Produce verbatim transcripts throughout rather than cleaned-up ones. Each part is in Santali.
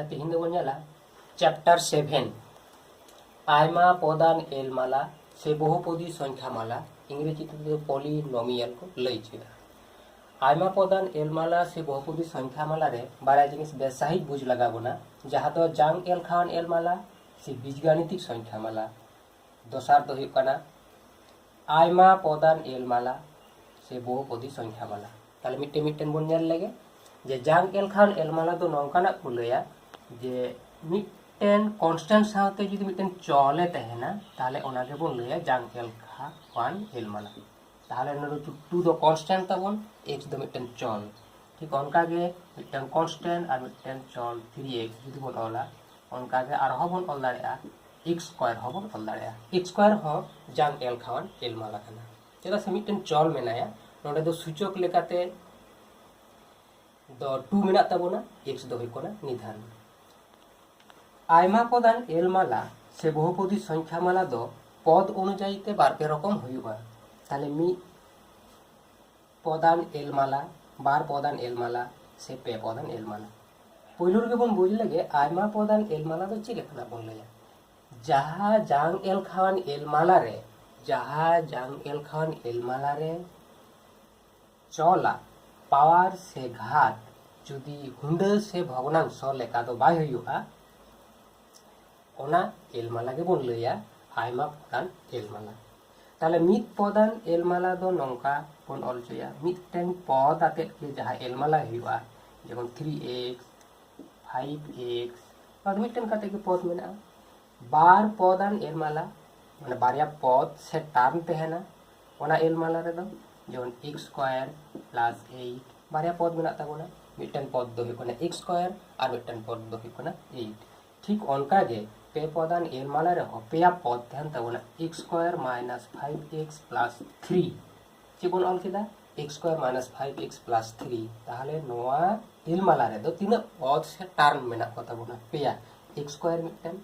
ᱛᱮᱦᱮᱧ ᱫᱚᱵᱚᱱ ᱧᱮᱞᱟ ᱪᱮᱯᱴᱟᱨ ᱥᱮᱵᱷᱮᱱ, ᱟᱭᱢᱟ ᱯᱚᱫᱟᱱ ᱮᱞᱢᱟᱞᱟ ᱥᱮ ᱵᱚᱦᱩᱯᱚᱫᱤ ᱥᱚᱝᱠᱷᱟ ᱢᱟᱞᱟ, ᱤᱝᱨᱮᱡᱤ ᱛᱮᱫᱚ ᱯᱚᱞᱤᱱᱚᱢᱤᱭᱟᱞ ᱠᱚ ᱞᱟᱹᱭ ᱦᱚᱪᱚᱭᱟ᱾ ᱟᱭᱢᱟ ᱯᱚᱫᱟᱱ ᱮᱞᱢᱟᱞᱟ ᱥᱮ ᱵᱚᱦᱩᱯᱚᱫᱤ ᱥᱚᱝᱠᱷᱟ ᱢᱟᱞᱟ ᱨᱮ ᱵᱟᱨᱭᱟ ᱡᱤᱱᱤᱥ ᱵᱮᱥ ᱥᱟᱹᱦᱤᱡ ᱵᱩᱡᱽ ᱞᱟᱜᱟᱣ ᱵᱚᱱᱟ, ᱡᱟᱦᱟᱸ ᱫᱚ ᱡᱟᱝ ᱮᱞᱠᱷᱟᱣᱟᱱ ᱮᱞᱢᱟᱞᱟ ᱥᱮ ᱵᱤᱡᱽᱜᱟᱱᱤᱛᱤᱠ ᱥᱚᱝᱠᱷᱟ ᱢᱟᱞᱟ᱾ ᱫᱚᱥᱟᱨ ᱫᱚ ᱦᱩᱭᱩᱜ ᱠᱟᱱᱟ ᱟᱭᱢᱟ ᱯᱚᱫᱟᱱ ᱮᱞᱢᱟᱞᱟ ᱥᱮ ᱵᱚᱦᱩᱯᱚᱫᱤ ᱥᱚᱝᱠᱷᱟ ᱢᱟᱞᱟ᱾ ᱛᱟᱦᱞᱮ ᱢᱤᱫᱴᱮᱱ ᱢᱤᱫᱴᱮᱱ ᱵᱚᱱ ᱧᱮᱞ ᱞᱮᱜᱮ, ᱡᱮ ᱡᱟᱝ ᱮᱞᱠᱷᱟᱣᱟᱱ ᱮᱞᱢᱟᱞᱟ ᱫᱚ ᱱᱚᱝᱠᱟᱱᱟᱜ ᱠᱚ ᱞᱟᱹᱭᱟ ᱡᱮ ᱢᱤᱫᱴᱮᱱ ᱠᱚᱱᱥᱴᱮᱱᱴ ᱥᱟᱶᱛᱮ ᱡᱩᱫᱤ ᱢᱤᱫᱴᱮᱱ ᱪᱚᱞᱮ ᱛᱟᱦᱮᱱᱟ, ᱛᱟᱦᱞᱮ ᱚᱱᱟ ᱜᱮᱵᱚᱱ ᱞᱟᱹᱭᱟ ᱡᱟᱝ ᱮᱞᱠᱷᱟᱣᱟᱱ ᱮᱞᱢᱟᱞᱟ᱾ ᱛᱟᱦᱞᱮ ᱱᱚᱰᱮ ᱴᱩ ᱫᱚ ᱠᱚᱱᱥᱴᱮᱱᱴ ᱛᱟᱵᱚᱱ, ᱮᱠᱥ ᱫᱚ ᱢᱤᱫᱴᱮᱱ ᱪᱚᱞ᱾ ᱴᱷᱤᱠ ᱚᱱᱠᱟᱜᱮ ᱢᱤᱫᱴᱮᱱ ᱠᱚᱱᱥᱴᱮᱱᱴ ᱟᱨ ᱢᱤᱫᱴᱮᱱ ᱪᱚᱞ ᱛᱷᱨᱤ ᱮᱠᱥ ᱡᱩᱫᱤ ᱵᱚᱱ ᱚᱞᱟ, ᱚᱱᱠᱟᱜᱮ ᱟᱨᱦᱚᱸ ᱵᱚᱱ ᱚᱞ ᱫᱟᱲᱮᱭᱟᱜᱼᱟ, ᱮᱠᱥ ᱥᱠᱚᱭᱟᱨ ᱦᱚᱸᱵᱚᱱ ᱚᱞ ᱫᱟᱲᱮᱭᱟᱜᱼᱟ᱾ ᱮᱠᱥ ᱥᱠᱚᱭᱟᱨ ᱦᱚᱸ ᱡᱟᱝ ᱮᱞᱠᱷᱟᱣᱟᱱ ᱮᱞᱢᱟᱞᱟ ᱠᱟᱱᱟ, ᱪᱮᱫᱟᱜ ᱥᱮ ᱢᱤᱫᱴᱮᱱ ᱪᱚᱞ ᱢᱮᱱᱟᱭᱟ, ᱱᱚᱰᱮ ᱫᱚ ᱥᱩᱪᱚᱠ ᱞᱮᱠᱟᱛᱮ ᱫᱚ ᱴᱩ ᱢᱮᱱᱟᱜ ᱛᱟᱵᱚᱱᱟ, ᱮᱠᱥ ᱫᱚ ᱦᱩᱭᱩᱜ ᱠᱟᱱᱟ ᱱᱤᱫᱷᱟᱱ᱾ ᱟᱭᱢᱟ ᱯᱚᱫᱟᱱ ᱮᱞᱢᱟᱞᱟ ᱥᱮ ᱵᱚᱦᱩᱯᱚᱫᱤ ᱥᱚᱝᱠᱷᱟ ᱢᱟᱞᱟ ᱫᱚ ᱯᱚᱫ ᱚᱱᱩᱡᱟᱭᱤ ᱛᱮ ᱵᱟᱨ ᱯᱮ ᱨᱚᱠᱚᱢ ᱦᱩᱭᱩᱜᱼᱟ᱾ ᱛᱟᱦᱞᱮ ᱢᱤᱫ ᱯᱚᱫᱟᱱ ᱮᱞᱢᱟᱞᱟ, ᱵᱟᱨ ᱯᱚᱫᱟᱱ ᱮᱞᱢᱟᱞᱟ ᱥᱮ ᱯᱮ ᱯᱚᱫᱟᱱ ᱮᱞᱢᱟᱞᱟ᱾ ᱯᱳᱭᱞᱳ ᱨᱮᱜᱮ ᱵᱚᱱ ᱵᱩᱡᱽ ᱞᱮᱜᱮ ᱟᱭᱢᱟ ᱯᱚᱫᱟᱱ ᱮᱞᱢᱟᱞᱟ ᱫᱚ ᱪᱮᱫ ᱞᱮᱠᱟᱱᱟᱜ ᱵᱚᱱ ᱞᱟᱹᱭᱟ᱾ ᱡᱟᱦᱟᱸ ᱡᱟᱝ ᱮᱞᱠᱷᱟᱣᱟᱱ ᱮᱞᱢᱟᱞᱟ ᱨᱮ, ᱡᱟᱦᱟᱸ ᱡᱟᱝ ᱮᱞᱠᱷᱟᱣᱟᱱ ᱮᱞᱢᱟᱞᱟ ᱨᱮ ᱪᱚᱞᱟ ᱯᱟᱣᱟᱨ ᱥᱮ ᱜᱷᱟᱛ ᱡᱩᱫᱤ ᱦᱩᱸᱰᱟᱹ ᱥᱮ ᱵᱷᱚᱜᱽᱱᱟᱝᱥᱚ ᱞᱮᱠᱟ ᱫᱚ ᱵᱟᱭ ᱦᱩᱭᱩᱜᱼᱟ, ᱚᱱᱟ ᱮᱞᱢᱟᱞᱟ ᱜᱮᱵᱚᱱ ᱞᱟᱹᱭᱟ ᱟᱭᱢᱟ ᱯᱚᱫᱟᱱ ᱮᱞᱢᱟᱞᱟ᱾ ᱛᱟᱦᱞᱮ ᱢᱤᱫ ᱯᱚᱫᱟᱱ ᱮᱞᱢᱟᱞᱟ ᱫᱚ ᱱᱚᱝᱠᱟ ᱵᱚᱱ ᱚᱞ ᱦᱚᱪᱚᱭᱟ, ᱢᱤᱫᱴᱮᱱ ᱯᱚᱫ ᱟᱛᱮᱫ ᱜᱮ ᱡᱟᱦᱟᱸ ᱮᱞᱢᱟᱞᱟ ᱦᱩᱭᱩᱜᱼᱟ, ᱡᱮᱢᱚᱱ ᱛᱷᱨᱤ ᱮᱠᱥ, ᱯᱷᱟᱭᱤᱵᱷ ᱮᱠᱥ, ᱟᱨ ᱢᱤᱫᱴᱮᱱ ᱠᱟᱛᱮᱫ ᱜᱮ ᱯᱚᱫ ᱢᱮᱱᱟᱜᱼᱟ᱾ ᱵᱟᱨ ᱯᱚᱫᱟᱱ ᱮᱞᱢᱟᱞᱟ, ᱢᱟᱱᱮ ᱵᱟᱨᱭᱟ ᱯᱚᱫ ᱥᱮ ᱴᱟᱨᱢ ᱛᱟᱦᱮᱱᱟ ᱚᱱᱟ ᱮᱞᱢᱟᱞᱟ ᱨᱮᱫᱚ, ᱡᱮᱢᱚᱱ ᱮᱠᱥ ᱥᱠᱚᱭᱟᱨ ᱯᱞᱟᱥ ᱮᱭᱤᱴ, ᱵᱟᱨᱭᱟ ᱯᱚᱫ ᱢᱮᱱᱟᱜ ᱛᱟᱵᱚᱱᱟ, ᱢᱤᱫᱴᱮᱱ ᱯᱚᱫ ᱫᱚ ᱦᱩᱭᱩᱜ ᱠᱟᱱᱟ ᱮᱠᱥ ᱥᱠᱚᱭᱟᱨ ᱟᱨ ᱢᱤᱫᱴᱮᱱ ᱯᱚᱫ ᱫᱚ ᱦᱩᱭᱩᱜ ᱠᱟᱱᱟ ᱮᱭᱤᱴ᱾ ᱴᱷᱤᱠ ᱚᱱᱠᱟᱜᱮ ᱯᱮ ᱯᱚᱫᱟᱱ ᱮᱞᱢᱟᱞᱟ ᱨᱮᱦᱚᱸ ᱯᱮᱭᱟ ᱯᱚᱫ ᱛᱟᱦᱮᱱ ᱛᱟᱵᱚᱱᱟ, X square minus five X plus three. ᱪᱮᱫ ᱵᱚᱱ ᱚᱞ ᱠᱮᱫᱟ? X square minus five X plus three. ᱛᱟᱦᱞᱮ ᱱᱚᱣᱟ ᱮᱞᱢᱟᱞᱟ ᱨᱮᱫᱚ ᱛᱤᱱᱟᱹᱜ ᱯᱚᱫ ᱥᱮ ᱴᱟᱨᱢ ᱢᱮᱱᱟᱜ ᱠᱚ ᱛᱟᱵᱚᱱᱟ? ᱯᱮᱭᱟ, ᱮᱠᱥ ᱥᱠᱚᱭᱟᱨ ᱢᱤᱫᱴᱮᱱ,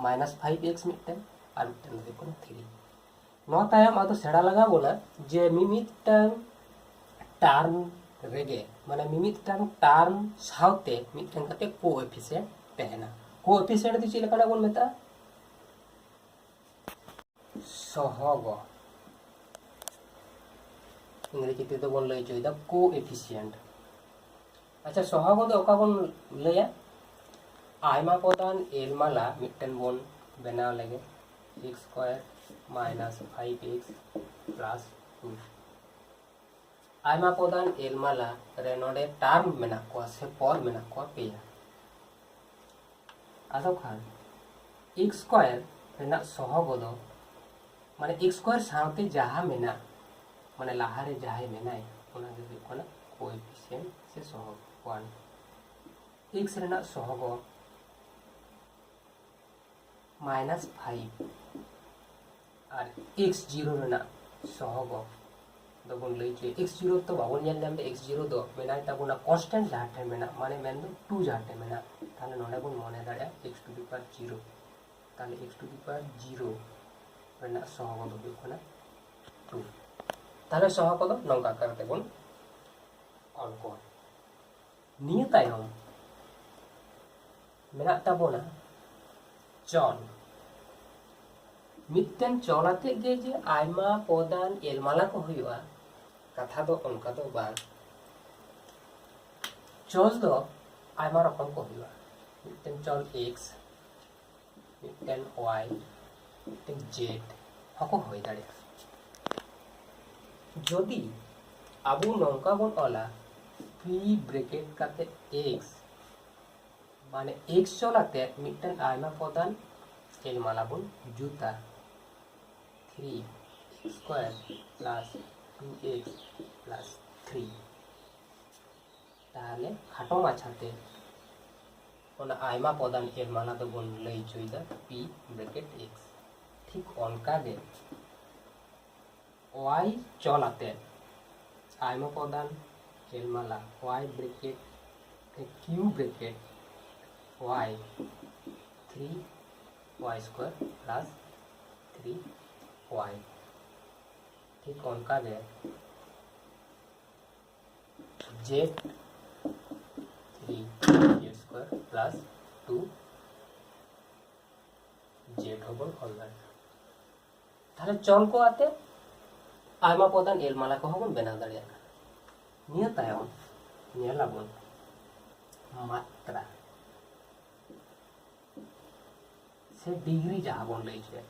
ᱢᱟᱭᱱᱟᱥ ᱯᱷᱟᱭᱤᱵᱷ ᱮᱠᱥ ᱢᱤᱫᱴᱮᱱ, ᱟᱨ ᱢᱤᱫᱴᱮᱱ ᱫᱚ ᱦᱩᱭᱩᱜ ᱠᱟᱱᱟ ᱛᱷᱨᱤ᱾ ᱱᱚᱣᱟ ᱛᱟᱭᱚᱢ ᱟᱫᱚ ᱥᱮᱬᱟ ᱞᱟᱜᱟᱣ ᱵᱚᱱᱟ ᱡᱮ ᱢᱤᱢᱤᱫᱴᱟᱝ ᱴᱟᱨᱢ ᱨᱮᱜᱮ ᱢᱟᱱᱮ ᱢᱤᱢᱤᱫᱴᱟᱝ ᱴᱟᱨᱢ ᱥᱟᱶᱛᱮ ᱢᱤᱫᱴᱟᱝ ᱠᱟᱛᱮ ᱠᱳ ᱮᱯᱷᱤᱥᱤᱭᱮᱱᱴ ᱛᱟᱦᱮᱱᱟ᱾ ᱠᱳ ᱮᱯᱷᱤᱥᱤᱭᱮᱱᱴ ᱫᱚ ᱪᱮᱫ ᱞᱮᱠᱟᱱᱟᱜ ᱵᱚᱱ ᱢᱮᱛᱟᱜᱼᱟ? ᱥᱚᱦᱚᱜᱚ, ᱤᱝᱨᱮᱡᱤ ᱛᱮᱫᱚ ᱵᱚᱱ ᱞᱟᱹᱭ ᱦᱚᱪᱚᱭᱮᱫᱟ ᱠᱳ ᱮᱯᱷᱤᱥᱤᱭᱮᱱᱴ᱾ ᱟᱪᱪᱷᱟ, ᱥᱚᱦᱚᱜᱚ ᱫᱚ ᱚᱠᱟ ᱵᱚᱱ ᱞᱟᱹᱭᱟ? ᱟᱭᱢᱟ ᱯᱚᱫᱟᱱ ᱮᱞ ᱢᱟᱞᱟ ᱢᱤᱫᱴᱮᱱ ᱵᱚᱱ ᱵᱮᱱᱟᱣ ᱞᱮᱜᱮ, X square minus five X plus two. ᱟᱭᱢᱟ ᱯᱚᱫᱟᱱ ᱮᱞ ᱢᱟᱞᱟ ᱨᱮ ᱱᱚᱰᱮ ᱴᱟᱨᱢ ᱢᱮᱱᱟᱜ ᱠᱚᱣᱟ ᱥᱮ ᱯᱚᱫ ᱢᱮᱱᱟᱜ ᱠᱚᱣᱟ ᱯᱮᱭᱟ᱾ ᱟᱫᱚ ᱠᱷᱟᱱ ᱮᱠᱥ ᱥᱠᱚᱭᱟᱨ ᱨᱮᱱᱟᱜ ᱥᱚᱦᱚᱜᱚ ᱫᱚ, ᱢᱟᱱᱮ ᱮᱠᱥ ᱥᱠᱚᱭᱟᱨ ᱥᱟᱶᱛᱮ ᱡᱟᱦᱟᱸ ᱢᱮᱱᱟᱜ, ᱢᱟᱱᱮ ᱞᱟᱦᱟᱨᱮ ᱡᱟᱦᱟᱸᱭ ᱢᱮᱱᱟᱭ, ᱚᱱᱟ ᱜᱮ ᱦᱩᱭᱩᱜ ᱠᱟᱱᱟ ᱠᱳ ᱮᱯᱷᱤᱥᱤᱭᱮᱱᱴ ᱥᱮ ᱥᱚᱦᱚᱜᱚ ᱳᱣᱟᱱ᱾ ᱮᱠᱥ ᱨᱮᱱᱟᱜ ᱥᱚᱦᱚᱜᱚ ᱢᱟᱭᱱᱟᱥ ᱯᱷᱟᱭᱤᱵᱷ ᱟᱨ ᱮᱠᱥ ᱡᱤᱨᱳ ᱨᱮᱱᱟᱜ ᱥᱚᱦᱚᱜᱚ ᱫᱚᱵᱚᱱ ᱞᱟᱹᱭ ᱦᱚᱪᱚᱭᱟ᱾ ᱮᱠᱥ ᱡᱤᱨᱳ ᱛᱚ ᱵᱟᱵᱚᱱ ᱧᱮᱞ ᱧᱟᱢ ᱮᱫᱟ, ᱮᱠᱥ ᱡᱤᱨᱳ ᱫᱚ ᱢᱮᱱᱟᱭ ᱛᱟᱵᱚᱱᱟ ᱠᱚᱱᱥᱴᱮᱱᱴ ᱡᱟᱦᱟᱸ ᱴᱷᱮᱱ ᱢᱮᱱᱟᱜ, ᱢᱟᱱᱮ ᱢᱮᱱᱫᱚ ᱴᱩ ᱡᱟᱦᱟᱸ ᱴᱷᱮᱱ ᱢᱮᱱᱟᱜ᱾ ᱛᱟᱦᱞᱮ ᱱᱚᱰᱮ ᱵᱚᱱ ᱢᱚᱱᱮ ᱫᱟᱲᱮᱭᱟᱜᱼᱟ ᱮᱠᱥ ᱴᱩ ᱫᱤ ᱯᱟᱣᱟᱨ ᱡᱤᱨᱳ᱾ ᱛᱟᱦᱞᱮ ᱮᱠᱥ ᱴᱩ ᱫᱤ ᱯᱟᱣᱟᱨ ᱡᱤᱨᱳ ᱨᱮᱱᱟᱜ ᱥᱚᱦᱚᱜᱚ ᱫᱚ ᱦᱩᱭᱩᱜ ᱠᱟᱱᱟ ᱴᱩ᱾ ᱛᱟᱦᱞᱮ ᱥᱚᱦᱚᱜᱚ ᱫᱚ ᱱᱚᱝᱠᱟ ᱠᱟᱛᱮ ᱵᱚᱱ ᱚᱞ ᱠᱚᱣᱟ᱾ ᱱᱤᱭᱟᱹ ᱛᱟᱭᱚᱢ ᱢᱮᱱᱟᱜ ᱛᱟᱵᱚᱱᱟ ᱪᱚᱞ᱾ ᱢᱤᱫᱴᱮᱱ ᱪᱚᱞ ᱟᱛᱮᱫ ᱜᱮ ᱡᱮ ᱟᱭᱢᱟ ᱯᱚᱫᱟᱱ ᱮᱞᱢᱟᱞᱟ ᱠᱚ ᱦᱩᱭᱩᱜᱼᱟ, ᱠᱟᱛᱷᱟ ᱫᱚ ᱚᱱᱠᱟ ᱫᱚ ᱵᱟᱝ᱾ ᱪᱚᱞ ᱫᱚ ᱟᱭᱢᱟ ᱨᱚᱠᱚᱢ ᱠᱚ ᱦᱩᱭᱩᱜᱼᱟ᱾ ᱢᱤᱫᱴᱮᱱ ᱪᱚᱞ ᱮᱠᱥ, ᱢᱤᱫᱴᱮᱱ ᱳᱣᱟᱭ, ᱢᱤᱫᱴᱮᱱ ᱡᱮᱰ ᱦᱚᱸᱠᱚ ᱦᱩᱭ ᱫᱟᱲᱮᱭᱟᱜᱼᱟ᱾ ᱡᱩᱫᱤ ᱟᱵᱚ ᱱᱚᱝᱠᱟ ᱵᱚᱱ ᱚᱞᱟ, ᱯᱨᱤ ᱵᱨᱮᱠᱮᱴ ᱠᱟᱛᱮ ᱮᱠᱥ, ᱢᱟᱱᱮ ᱮᱠᱥ ᱪᱚᱞ ᱟᱛᱮ ᱢᱤᱫᱴᱮᱱ ᱟᱭᱢᱟ ᱯᱚᱫᱟᱱ ᱮᱞᱢᱟᱞᱟ ᱵᱚᱱ ᱡᱩᱛᱟ, three X square plus two X plus three. ᱛᱟᱦᱞᱮ ᱠᱷᱟᱴᱚ ᱢᱟᱪᱷᱟᱛᱮ ᱚᱱᱟ ᱟᱭᱢᱟ ᱯᱚᱫᱟᱱ ᱮᱞᱢᱟᱞᱟ ᱫᱚᱵᱚᱱ ᱞᱟᱹᱭ ᱦᱚᱪᱚᱭᱮᱫᱟ ᱯᱤ ᱵᱨᱮᱠᱮᱴ ᱮᱠᱥ᱾ ᱴᱷᱤᱠ ᱚᱱᱠᱟᱜᱮ ᱳᱣᱟᱭ ᱪᱚᱞ ᱟᱛᱮ ᱟᱭᱢᱟ ᱯᱚᱫᱟᱱ ᱮᱞᱢᱟᱞᱟ ᱳᱣᱟᱭ ᱵᱨᱮᱠᱮᱴ ᱠᱤᱭᱩ ᱵᱨᱮᱠᱮᱴ ᱳᱣᱟᱭ ᱛᱷᱨᱤ ᱳᱣᱟᱭ ᱥᱠᱚᱭᱟᱨ ᱯᱞᱟᱥ ᱛᱷᱨᱤ ᱳᱣᱟᱭ᱾ ᱴᱷᱤᱠ ᱚᱱᱠᱟᱜᱮ Z three Z square plus two Z ᱦᱚᱸᱵᱚᱱ ᱚᱞ ᱫᱟᱲᱮᱭᱟᱜᱼᱟ᱾ ᱛᱟᱦᱞᱮ ᱪᱚᱞ ᱠᱚ ᱟᱛᱮ ᱟᱭᱢᱟ ᱯᱚᱫᱟᱱ ᱮᱞ ᱢᱟᱞᱟ ᱠᱚᱦᱚᱸ ᱵᱚᱱ ᱵᱮᱱᱟᱣ ᱫᱟᱲᱮᱭᱟᱜ ᱠᱟᱱᱟ᱾ ᱱᱤᱭᱟᱹ ᱛᱟᱭᱚᱢ ᱧᱮᱞ ᱟᱵᱚᱱ ᱢᱟᱛᱨᱟ ᱥᱮ ᱰᱤᱜᱽᱨᱤ ᱡᱟᱦᱟᱸ ᱵᱚᱱ ᱞᱟᱹᱭ ᱦᱚᱪᱚᱭᱟ,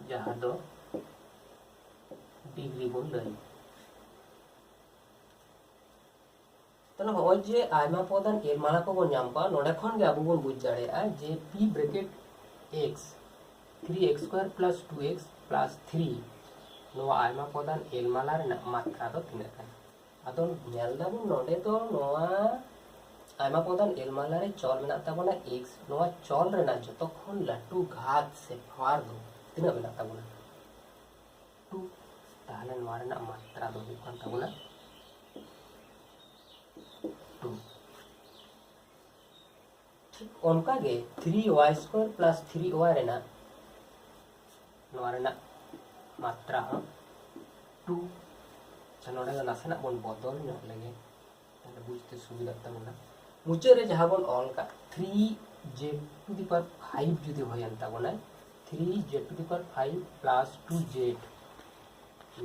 ᱡᱟᱦᱟᱸ ᱫᱚ ᱰᱤᱜᱽᱨᱤ ᱵᱚᱱ ᱞᱟᱹᱭᱟ᱾ ᱛᱟᱦᱞᱮ ᱱᱚᱜᱼᱚᱭ ᱡᱮ ᱟᱭᱢᱟ ᱯᱚᱫᱟᱱ ᱮᱞ ᱢᱟᱞᱟ ᱠᱚᱵᱚᱱ ᱧᱟᱢ ᱠᱚᱣᱟ, ᱱᱚᱰᱮ ᱠᱷᱚᱱ ᱜᱮ ᱟᱵᱚ ᱵᱚᱱ ᱵᱩᱡᱽ ᱫᱟᱲᱮᱭᱟᱜᱼᱟ ᱡᱮ P bracket X three X square plus two X plus three, ᱱᱚᱣᱟ ᱟᱭᱢᱟ ᱯᱚᱫᱟᱱ ᱮᱞ ᱢᱟᱞᱟ ᱨᱮᱱᱟᱜ ᱢᱟᱛᱨᱟ ᱫᱚ ᱛᱤᱱᱟᱹᱜ ᱠᱟᱱᱟ᱾ ᱟᱫᱚ ᱧᱮᱞ ᱫᱟᱵᱚᱱ ᱱᱚᱰᱮ ᱫᱚ ᱱᱚᱣᱟ ᱟᱭᱢᱟ ᱯᱚᱫᱟᱱ ᱮᱞ ᱢᱟᱞᱟ ᱨᱮ ᱪᱚᱞ ᱢᱮᱱᱟᱜ ᱛᱟᱵᱚᱱᱟ X᱾ ᱱᱚᱣᱟ ᱪᱚᱞ ᱨᱮᱱᱟᱜ ᱡᱚᱛᱚ ᱠᱷᱚᱱ ᱞᱟᱹᱴᱩ ᱜᱷᱟᱛ ᱥᱮ ᱯᱟᱣᱟᱨ ᱫᱚ ᱛᱤᱱᱟᱹᱜ ᱢᱮᱱᱟᱜ ᱛᱟᱵᱚᱱᱟ? ᱴᱩ᱾ ᱛᱟᱦᱞᱮ ᱱᱚᱣᱟ ᱨᱮᱱᱟᱜ ᱢᱟᱛᱨᱟ ᱫᱚ ᱦᱩᱭᱩᱜ ᱠᱟᱱ ᱛᱟᱵᱚᱱᱟ ᱴᱩ᱾ ᱴᱷᱤᱠ ᱚᱱᱠᱟᱜᱮ three Y square plus three Y ᱨᱮᱱᱟᱜ, ᱱᱚᱣᱟ ᱨᱮᱱᱟᱜ ᱢᱟᱛᱨᱟ ᱦᱚᱸ ᱴᱩ᱾ ᱟᱪᱪᱷᱟ, ᱱᱚᱰᱮ ᱫᱚ ᱱᱟᱥᱮᱱᱟᱜ ᱵᱚᱱ ᱵᱚᱫᱚᱞ ᱧᱚᱜ ᱞᱮᱜᱮ, ᱛᱟᱦᱞᱮ ᱵᱩᱡᱽᱛᱮ ᱥᱩᱵᱤᱫᱷᱟᱜ ᱛᱟᱵᱚᱱᱟ᱾ ᱢᱩᱪᱟᱹᱫ ᱨᱮ ᱡᱟᱦᱟᱸ ᱵᱚᱱ ᱚᱞ ᱠᱟᱜ three Z to the power five ᱡᱩᱫᱤ ᱦᱩᱭᱮᱱ ᱛᱟᱵᱚᱱᱟ, three Z to the power five plus two Z,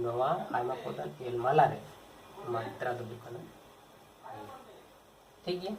ᱱᱚᱣᱟ ᱟᱭᱢᱟ ᱯᱚᱫᱟᱱ ᱮᱞ ᱢᱟᱞᱟ ᱨᱮ ᱢᱟᱛᱨᱟ ᱫᱚ ᱦᱩᱭᱩᱜ ᱠᱟᱱᱟ ᱯᱷᱟᱭᱤᱵᱷ᱾ ᱴᱷᱤᱠ ᱜᱮᱭᱟ,